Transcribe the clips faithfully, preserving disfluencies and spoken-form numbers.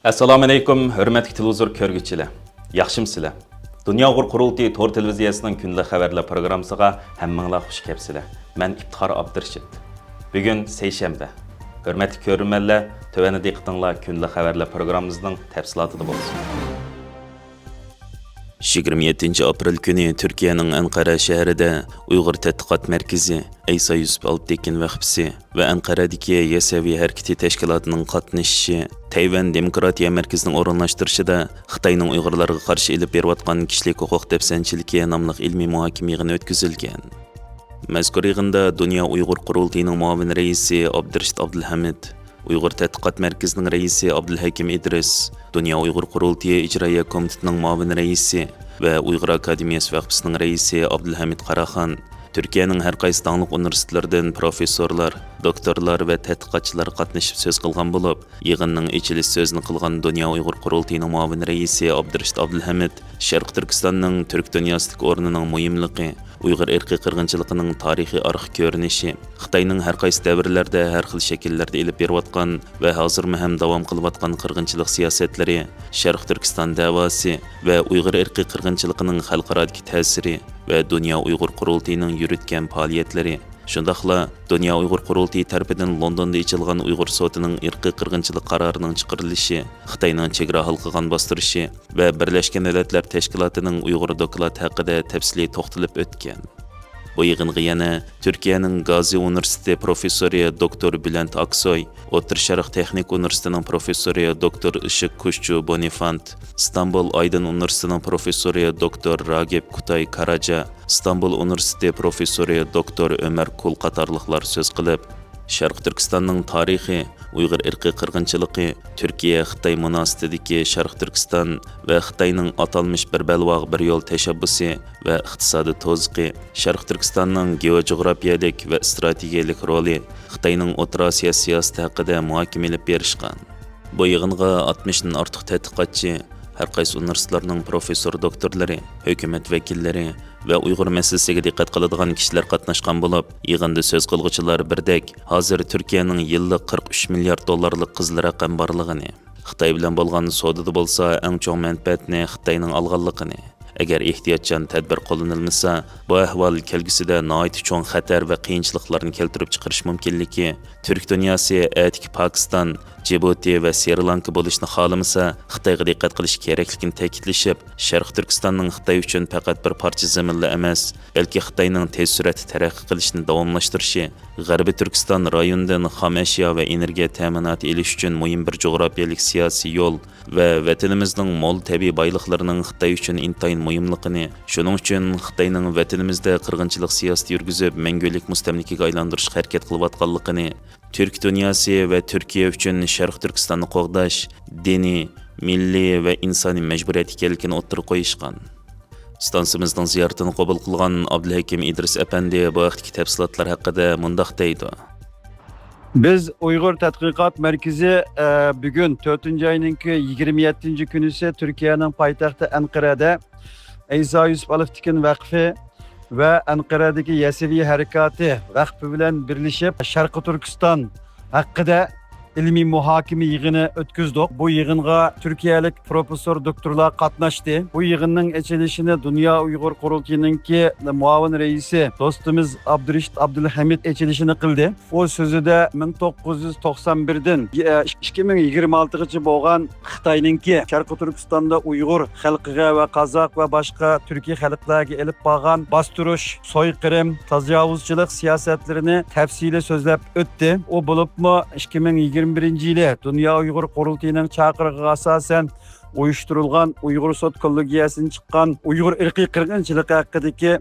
ئەسسالامۇئەلەيكۇم، ھۆرمەتلىك تېلېۋىزور كۆرگۈچىلەر. ياخشىمۇسىلەر؟ دۇنيا ئۇيغۇر قۇرۇلتىيى تور تېلېۋىزىيەسىنىڭ كۈندىلىك خەۋەرلەر پروگراممىسىغا ھەممىڭلار خۇش كەپسىلەر. مەن ئىپتىخار ئابدۇرېشىت. بۈگۈن سەيشەنبە. ھۆرمەتلىك كۆرۈرمەنلەر، تۆۋەندە دىققىتىڭلار كۈندىلىك خەۋەرلەر پروگراممىمىزنىڭ تەپسىلاتىدا بولسۇن. يىگىرمە يەتتىنچى ئاپرېل كۈنى تۈركىيەنىڭ ئەنقەرە شەھىرىدە ئۇيغۇر تەتقىقات مەركىزى، ئەيسا يۈسۈپ ئالپتېكىن ۋەقپىسى ۋە ئەنقەرەدىكى يەسەۋى ھەرىكىتى تەشكىلاتىنىڭ قاتنىشىشى تەيۋەن دېموكراتىيە مەركىزىنىڭ ئورۇنلاشتۇرۇشىدا خىتاينىڭ ئۇيغۇرلارغا قارشى ئېلىپ بېرىۋاتقان كىشىلىك ھوقۇق دەپسەندىچىلىكى ناملىق ئىلمىي مۇھاكىمە يىغىنى ئۆتكۈزۈلگەن. مەزكۇر يىغىندا دۇنيا ئۇيغۇر قۇرۇلتىيىنىڭ مۇئاۋىن رەئىسى ئابدۇرېشىت ئابدۇلھەمىد، ئۇيغۇر تەتقىقات مەركىزىنىڭ رەئىسى ئابدۇلھەكىم ئىدرىس، دۇنيا ئۇيغۇر قۇرۇلتىيى ئىجرائىيە كومىتېتىنىڭ مۇئاۋىن رەئىسى ۋە ئۇيغۇر ئاكادېمىيەسى ۋەقپىسىنىڭ رەئىسى ئابدۇلھەمىد قاراخان، تۈركىيەنىڭ ھەر قايسى داڭلىق ئۇنىۋېرسىتېتلىرىدىن پروفېسسورلار، دوكتورلار ۋە تەتقىقاتچىلار قاتنىشىپ سۆز قىلغان بولۇپ، يىغىننىڭ ئېچىلىش سۆزىنى قىلغان دۇنيا ئۇيغۇر قۇرۇلتىيىنىڭ مۇئاۋىن رەئىسى ئابدۇرېشىت ئابدۇلھەمىد شەرقىي تۈركىستاننىڭ تۈرك دۇنياسىدىكى ئورنىنىڭ مۇھىملىقى، ئۇيغۇر ئىرقىي قىرغىنچىلىقىنىڭ تارىخىي ئارقا كۆرۈنۈشى، خىتاينىڭ ھەر قايسى دەۋرلەردە ھەر خىل شەكىللەردە ئېلىپ بېرىۋاتقان ۋە ھازىرمۇ ھەم داۋام قىلىۋاتقان قىرغىنچىلىق سىياسەتلىرى، شەرقىي تۈركىستان دەۋاسى ۋە ئۇيغۇر ئىرقىي قىرغىنچىلىقىنىڭ خەلقئارادىكى تەسىرى ۋە دۇنيا ئۇيغۇر قۇرۇلتىيىنىڭ يۈرۈتكەن پائالىيەتلىرى، شۇنداقلا دۇنيا ئۇيغۇر قۇرۇلتىيى تەرىپىدىن لوندوندا ئېچىلغان ئۇيغۇر سوتىنىڭ ئىرقىي قىرغىنچىلىق قارارىنىڭ چىقىرىلىشى، خىتاينىڭ چېگرا ھالقىغان باستۇرۇشى ۋە بىرلەشكەن دۆلەتلەر تەشكىلاتىنىڭ ئۇيغۇر دوكلاتى ھەققىدە تەپسىلىي توختىلىپ ئۆتكەن. بۇ يىغىنغا يەنە تۈركىيەنىڭ گازى ئۇنىۋېرسىتېتى پروفېسسورى دوكتور بۈلەنت ئاكسوي، ئوتتۇرا شەرق تېخنىك ئۇنىۋېرسىتېتىنىڭ پروفېسسورى دوكتور ئىشىك كۇشچۇ بونىفانت، ئىستانبۇل ئايدىن ئۇنىۋېرسىتېتىنىڭ پروفېسسورى دوكتور راگىپ كۇتاي كاراجا، ئىستانبۇل ئۇنىۋېرسىتېتى پروفېسسورى دوكتور ئۆمەر كۇل قاتارلىقلار سۆز قىلىپ، شەرقىي تۈركىستاننىڭ تارىخى، ئۇيغۇر ئىرقىي قىرغىنچىلىقى، تۈركىيە، خىتاي مۇناسىۋىتىدىكى شەرقىي تۈركىستان ۋە خىتاينىڭ ئاتالمىش بىر بەلباغ، بىر يول تەشەببۇسى ۋە ئىقتىسادىي توزىقى، شەرقىي تۈركىستاننىڭ گېئوجۇغراپىيەلىك ۋە ئىستراتېگىيەلىك رولى، خىتاينىڭ ئوتتۇرا ئاسىيا سىياسىتى ھەققىدە مۇھاكىمە ئېلىپ بېرىشقان. بۇ يىغىنغا ئاتمىشتىن ئارتۇق تەتقىقاتچى، ھەر قايسى ئۇنىۋېرسىتېتلارنىڭ پروفېسسور دوكتورلىرى، ھۆكۈمەت ۋەكىللىرى ۋە ئۇيغۇر مەسىلىسىگە دىققەت قىلىدىغان كىشىلەر قاتناشقان بولۇپ، يىغىندا سۆز قىلغۇچىلار بىردەك، ھازىر تۈركىيەنىڭ يىللىق قىرىق ئۈچ مىليارد دوللارلىق قىزىل رەقەم بارلىقىنى، خىتاي بىلەن بولغان سودىدا بولسا ئەڭ چوڭ مەنپەئەتنى خىتاينىڭ ئالغانلىقىنى، ئەگەر ئېھتىياتچان تەدبىر قوللىنىلمىسا، بۇ ئەھۋال كەلگۈسىدە ناھايىتى چوڭ خەتەر ۋە قىيىنچىلىقلارنى كەلتۈرۈپ چىقىرىشى مۇمكىنلىكى، تۈرك دۇنياسى ئەتىكى پاكىستان، جىبۇتى ۋە سرى لانكا بولۇشنى خالىمىسا، خىتايغا دىققەت قىلىش كېرەكلىكىنى تەكىتلىشىپ، شەرقىي تۈركىستاننىڭ خىتاي ئۈچۈن پەقەت بىر پارچە زېمىنلا ئەمەس، بەلكى خىتاينىڭ تېز سۈرئەتتە تەرەققىي قىلىشىنى داۋاملاشتۇرۇشى، غەربىي تۈركىستان رايونىدىن خام ئەشيا ۋە ئېنېرگىيە تەمىناتى ئېلىش ئۈچۈن مۇھىم بىر جۇغراپىيەلىك سىياسىي يول ۋە ۋەتىنىمىزنىڭ مول تەبىئىي بايلىقلىرىنىڭ خىتاي ئۈچۈن ئىنتايىن مۇھىملىقىنى، شۇنىڭ ئۈچۈن خىتاينىڭ ۋەتىنىمىزدە قىرغىنچىلىق سىياسىتى يۈرگۈزۈپ، مەڭگۈلۈك مۇستەملىكىگە ئايلاندۇرۇشقا ھەرىكەت قىلىۋاتقانلىقىنى، تۈرك دۇنياسى ۋە تۈركىيە ئۈچۈن شەرقىي تۈركىستاننى قوغداش دىنىي، مىللىي ۋە ئىنسانىي مەجبۇرىيەت ئىكەنلىكىنى ئوتتۇرىغا قويۇشقان. ئىستانسىمىزنىڭ زىيارىتىنى قوبۇل قىلغان ئابدۇلھەكىم ئىدرىس ئەپەندى بۇ ھەقتىكى تەپسىلاتلار ھەققىدە مۇنداق دەيدۇ. بىز ئۇيغۇر تەتقىقات مەركىزى، ئە، بۈگۈن تۆتىنچى ئاينىڭكى يىگىرمە يەتتىنچى كۈنىسى تۈركىيەنىڭ پايتەختى ئەنقەرەدە ئەيسا يۈسۈپ ئالپتېكىن ۋەقفى ۋە ئەنقەرەدىكى يەسەۋى ھەرىكاتى ۋەقپى بىلەن بىرلىشىپ شەرقىي تۈركىستان ھەققىدە ئىلمىي مۇھاكىمە يىغىنى ئۆتكۈزدۇق. بۇ يىغىنغا تۈركىيەلىك پروفېسسور دوكتورلار قاتناشتى. بۇ يىغىننىڭ ئېچىلىشىنى دۇنيا ئۇيغۇر قۇرۇلتىيىنىڭكى مۇئاۋىن رەئىسى دوستىمىز ئابدۇرېشىت ئابدۇلھەمىد ئېچىلىشىنى قىلدى. ئۇ سۆزىدە مىڭ توققۇز يۈز توقسان بىردىن ئىككى مىڭ يىگىرمە ئالتىغىچە بولغان خىتاينىڭكى شەرقىي تۈركىستاندا ئۇيغۇر خەلقىگە ۋە قازاق ۋە باشقا تۈركىي خەلقلەرگە ئېلىپ بارغان باستۇرۇش، سويقىرىم، تاجاۋۇزچىلىق سىياسەتلىرىنى تەپسىلىي سۆزلەپ ئۆتتى. ئۇ بولۇپمۇ ئىككى مىڭ يىگىرمە بىرىنچى يىلى دۇنيا ئۇيغۇر قۇرۇلتىيىنىڭ چاقىرىقىغا ئاساسەن ئۇيۇشتۇرۇلغان ئۇيغۇر سوت كوللېگىيەسىدىن چىققان ئۇيغۇر ئىرقىي قىرغىنچىلىقى ھەققىدىكى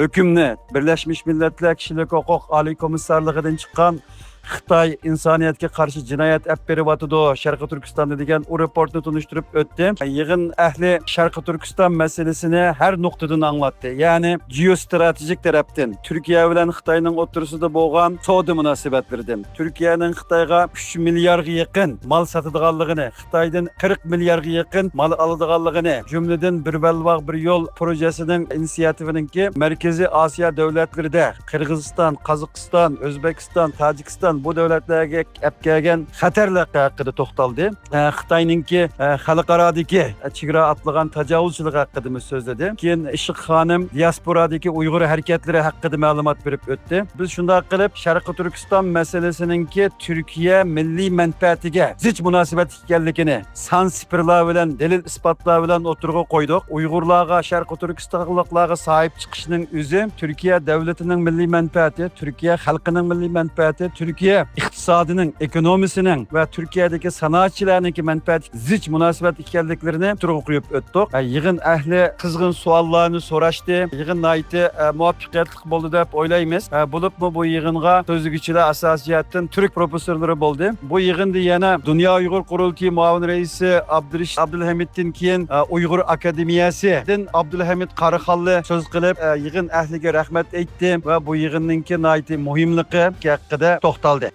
ھۆكۈمنى، بىرلەشمىش مىللەتلەر كىشىلىك ھوقۇق ئالىي كومىسسارلىقىدىن چىققان خىتاي ئىنسانىيەتكە قارشى جىنايەت ئەپ بېرىۋاتىدۇ شەرقىي تۈركىستاندا دېگەن ئۇ رېپورتنى تونۇشتۇرۇپ ئۆتتى. يىغىن ئەھلى شەرقىي تۈركىستان مەسىلىسىنى ھەر نۇقتىدىن ئاڭلاتتى. يەنى گېئوستراتېگىك تەرەپتىن تۈركىيە بىلەن خىتاينىڭ ئوتتۇرىسىدا بولغان سودا مۇناسىۋەتلىرىدىن، تۈركىيەنىڭ خىتايغا ئۈچ مىليارغا يېقىن مال ساتىدىغانلىقىنى، خىتايدىن قىرىق مىليارغا يېقىن مال ئالىدىغانلىقىنى، جۈملىدىن بىر بەلباغ بىر يول پروژېسىنىڭ ئىنىسىياتىۋىنىڭكى مەركىزىي ئاسىيا دۆلەتلىرىدە، قىرغىزىستان، قازاقىستان، ئۆزبېكىستان، تاجىكىستان، بۇ دۆلەتلەرگە ئەپ كەلگەن خەتەرلىك ھەققىدە توختالدى. ئە، خىتاينىڭكى، ئە، خەلقئارادىكى، ئە، چېگرا ئاتلىغان تاجاۋۇزچىلىق ھەققىدىمۇ سۆزلىدى. كېيىن ئىشق خانىم دىياسپورادىكى ئۇيغۇر ھەرىكەتلىرى ھەققىدە مەلۇمات بېرىپ ئۆتتى. بىز شۇنداق قىلىپ شەرقىي تۈركىستان مەسىلىسىنىڭكى تۈركىيە مىللىي مەنپەئەتىگە زىچ مۇناسىۋەتلىك ئىكەنلىكىنى سان سىپىرلار بىلەن، دەلىل ئىسپاتلار بىلەن ئوتتۇرىغا قويدۇق. ئۇيغۇرلارغا، شەرقىي تۈركىستانلىقلارغا ساھىب چىقىشنىڭ ئۆزى تۈركىيە دۆلىتىنىڭ مىللىي مەنپەئەتى، تۈركىيە خەلقىنىڭ مىللىي مەنپەئەتى، تۈركىيە ئىقتىسادىنىڭ، ئېكونومىسىنىڭ ۋە تۈركىيەدىكى سانائەتچىلەرنىڭكى مەنپەئەتىگە زىچ مۇناسىۋەت ئىكەنلىكلىرىنى ئوتتۇرىغا قويۇپ ئۆتتۇق. يىغىن ئەھلى قىزغىن سوئاللارنى سوراشتى. يىغىن ناھايىتى، ئە، مۇۋەپپەقىيەتلىك بولدى دەپ ئويلايمىز. ئە، بولۇپمۇ بۇ يىغىنغا سۆزلىگۈچىلەر ئاساسىي جەھەتتىن تۈرك پروفېسسورلىرى بولدى. بۇ يىغىندا يەنە دۇنيا ئۇيغۇر قۇرۇلتىيى مۇئاۋىن رەئىسى ئابدۇرىش-، ئابدۇلھەمىدتىن كېيىن، ئە، ئۇيغۇر ئاكادېمىيەسىدىن ئابدۇلھەمىد قاراخانلى سۆز قىلىپ، ئە، يىغىن ئەھلىگە رەھمەت ئېيتتى ۋە بۇ يىغىننىڭكى ناھايىتى مۇھىملىقى ھەققىدە توختالدى.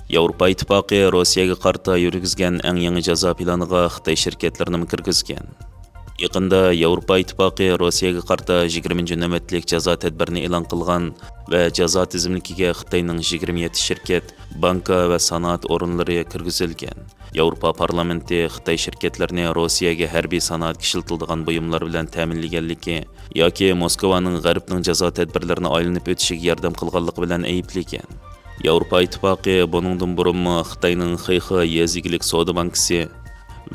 ياۋروپا ئىتتىپاقى روسىيەگە قارىتا يۈرگۈزگەن ئەڭ يېڭى جازا پىلانىغا خىتاي شىركەتلىرىنىمۇ كىرگۈزگەن. يېقىندا ياۋروپا ئىتتىپاقى روسىيەگە قارىتا يىگىرمىنچى نۆۋەتلىك جازا تەدبىرىنى ئېلان قىلغان ۋە جازا تىزىملىكىگە خىتاينىڭ يىگىرمە يەتتە شىركەت، بانكا ۋە سانائەت ئورۇنلىرى كىرگۈزۈلگەن. ياۋروپا پارلامېنتى خىتاي شىركەتلىرىنى روسىيەگە ھەربىي سانائەتكە ئىشلىتىلىدىغان بۇيۇملار بىلەن تەمىنلىگەنلىكى ياكى موسكۋانىڭ غەربنىڭ جازا تەدبىرلىرىنى ئايلىنىپ ئۆتۈشىگە ياردەم قىلغانلىقى بىلەن ئەيىبلىگەن. ياۋروپا ئىتتىپاقى بۇنىڭدىن بۇرۇنمۇ خىتاينىڭ خېيخې يېزا ئىگىلىك سودا بانكىسى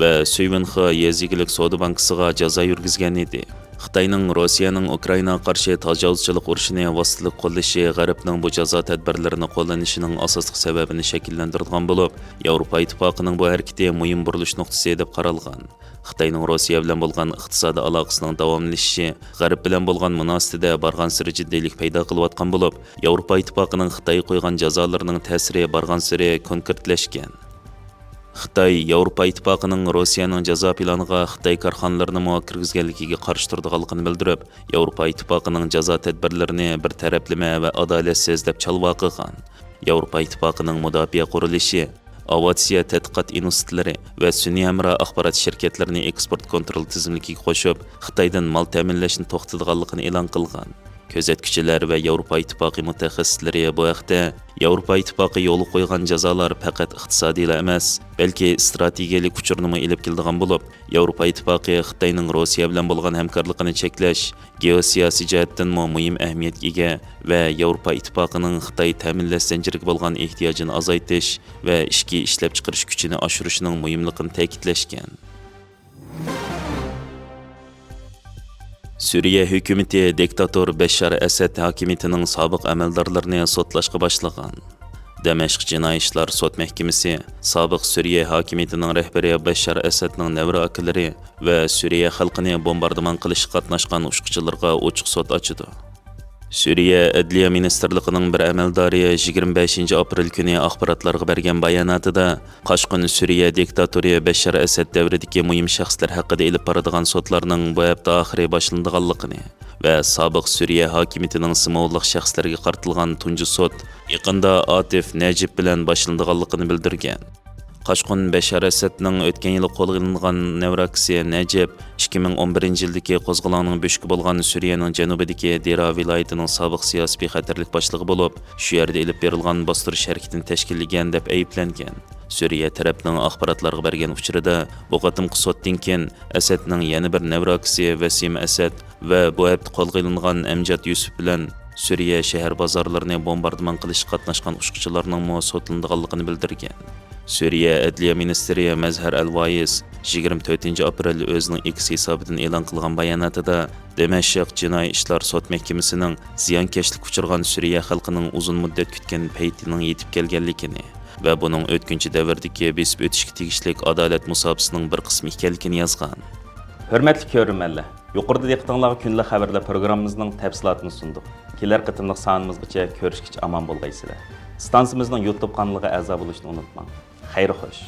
ۋە سۈيۋېنخې يېزا ئىگىلىك سودا بانكىسىغا جازا يۈرگۈزگەن ئىدى. خىتاينىڭ روسىيەنىڭ ئۇكرائىناغا قارشى تاجاۋۇزچىلىق ئۇرۇشىنى ۋاسىتىلىك قوللىشى غەربنىڭ بۇ جازا تەدبىرلىرىنى قوللىنىشىنىڭ ئاساسلىق سەۋەبىنى شەكىللەندۈرىدىغان بولۇپ، ياۋروپا ئىتتىپاقىنىڭ بۇ ھەرىكىتى مۇھىم بۇرۇلۇش نۇقتىسى دەپ قارالغان. خىتاينىڭ روسىيە بىلەن بولغان ئىقتىسادىي ئالاقىسىنىڭ داۋاملىشىشى غەرب بىلەن بولغان مۇناسىۋىتىدە بارغانسېرى جىددىيلىك پەيدا قىلىۋاتقان بولۇپ، ياۋروپا ئىتتىپاقىنىڭ خىتايغا قويغان جازالىرىنىڭ تەسىرى بارغانسېرى كونكرېتلەشكەن. خىتاي ياۋروپا ئىتتىپاقىنىڭ روسىيەنىڭ جازا پىلانىغا خىتاي كارخانىلىرىنىمۇ كىرگۈزگەنلىكىگە قارشى تۇرىدىغانلىقىنى بىلدۈرۈپ، ياۋروپا ئىتتىپاقىنىڭ جازا تەدبىرلىرىنى بىر تەرەپلىمە ۋە ئادالەتسىز دەپ چالۋاقىغان. ياۋروپا ئىتتىپاقىنىڭ مۇداپىئە قۇرۇلۇشى، ئاۋىئاتسىيە تەتقىقات ئىنستىتۇتلىرى ۋە سۈنئىي ھەمراھ ئاخبارات شىركەتلىرىنى ئېكسپورت كونترول تىزىملىكىگە قوشۇپ، خىتايدىن مال تەمىنلەشنى توختىتىدىغانلىقىنى ئېلان قىلغان. كۆزەتكۈچىلەر ۋە ياۋروپا ئىتتىپاقى مۇتەخەسسىسلىرى بۇ ھەقتە، ياۋروپا ئىتتىپاقى يولغا قويغان جازالار پەقەت ئىقتىسادىيلا ئەمەس، بەلكى ئىستراتېگىيەلىك ئۇچۇرنىمۇ ئېلىپ كېلىدىغان بولۇپ، ياۋروپا ئىتتىپاقى خىتاينىڭ روسىيە بىلەن بولغان ھەمكارلىقىنى چەكلەش، گېئوسىياسىي جەھەتتىنمۇ مۇھىم ئەھمىيەتكە ئىگە ۋە ياۋروپا ئىتتىپاقىنىڭ خىتاي تەمىنلەش زەنجىرىگە بولغان ئېھتىياجىنى ئازايتىش ۋە ئىچكى ئىشلەپچىقىرىش كۈچىنى ئاشۇرۇشىنىڭ مۇھىملىقىنى تەكىتلەشكەن. سۈرىيە ھۆكۈمىتى دىكتاتور بەششار ئەسەد ھاكىمىيىتىنىڭ سابىق ئەمەلدارلىرىنى سوتلاشقا باشلىغان. دىمەشق جىنايى ئىشلار سوت مەھكىمىسى سابىق سۈرىيە ھاكىمىيىتىنىڭ رەھبىرى بەششار ئەسەدنىڭ نەۋرە ئاكىلىرى ۋە سۈرىيە خەلقىنى بومباردىمان قىلىشقا قاتناشقان ئۇچقۇچىلىرىغا ئوچۇق سوت ئاچىدۇ. سۈرىيە ئەدلىيە مىنىستىرلىقىنىڭ بىر ئەمەلدارى يىگىرمە بەشىنچى ئاپرېل كۈنى ئاخباراتلارغا بەرگەن باياناتىدا، قاچقۇن سۈرىيە دىكتاتورى بەششار ئەسەد دەۋرىدىكى مۇھىم شەخسلەر ھەققىدە ئېلىپ بارىدىغان سوتلارنىڭ بۇ ھەپتە ئاخىرى باشلىنىدىغانلىقىنى ۋە سابىق سۈرىيە ھاكىمىيىتىنىڭ سىمۋوللۇق شەخسلەرگە قارىتىلغان تۇنجى سوت يېقىندا ئاتىف نەجىپ بىلەن باشلىنىدىغانلىقىنى بىلدۈرگەن. قاچقۇن بەششار ئەسەدنىڭ ئۆتكەن يىلى قولغا ئېلىنغان نەۋرە ئاكىسى نەجىپ ئىككى مىڭ ئون بىرىنچى يىلدىكى قوزغىلاڭنىڭ بۆشۈكى بولغان سۈرىيەنىڭ جەنۇبىدىكى دىرا ۋىلايىتىنىڭ سابىق سىياسىي بىخەتەرلىك باشلىقى بولۇپ، شۇ يەردە ئېلىپ بېرىلغان باستۇرۇش ھەرىكىتىنى تەشكىللىگەن دەپ ئەيىبلەنگەن. سۈرىيە تەرەپنىڭ ئاخباراتلارغا بەرگەن ئۇچۇرىدا، بۇ قېتىمقى سوتتىن كېيىن ئەسەدنىڭ يەنە بىر نەۋرە ئاكىسى ۋەسىم ئەسەد ۋە بۇ ھەپتە قولغا ئېلىنغان ئەمجاد يۈسۈپ بىلەن سۈرىيە شەھەر بازارلىرىنى بومباردىمان قىلىشقا قاتناشقان ئۇچقۇچىلارنىڭمۇ سوتلىنىدىغانلىقىنى بىلدۈرگەن. سۈرىيە ئەدلىيە مىنىستىرى مەزھەر ئەل ۋايىس يىگىرمە تۆتىنچى ئاپرېل ئۆزىنىڭ ئېكس ھېسابىدىن ئېلان قىلغان باياناتىدا، دىمەشق جىنايى ئىشلار سوت مەھكىمىسىنىڭ زىيانكەشلىككە ئۇچرىغان سۈرىيە خەلقىنىڭ ئۇزۇن مۇددەت كۈتكەن پەيتىنىڭ يېتىپ كەلگەنلىكىنى ۋە بۇنىڭ ئۆتكۈنچى دەۋردىكى بېسىپ ئۆتۈشكە تېگىشلىك ئادالەت مۇساپىسىنىڭ بىر قىسمى ئىكەنلىكىنى يازغان. ھۆرمەتلىك كۆرۈرمەنلەر، يۇقىرىدا دىققىتىڭلارغا كۈندىلىك خەۋەرلەر پروگراممىمىزنىڭ تەپسىلاتىنى سۇندۇق. كېلەر قېتىملىق سانىمىزغىچە كۆرۈشكىچە ئامان بولغايسىلەر. ئىستانسىمىزنىڭ يۇتۇب قانىلىغا ئەزا بولۇشنى ئۇنتۇماڭ. خەير خوش.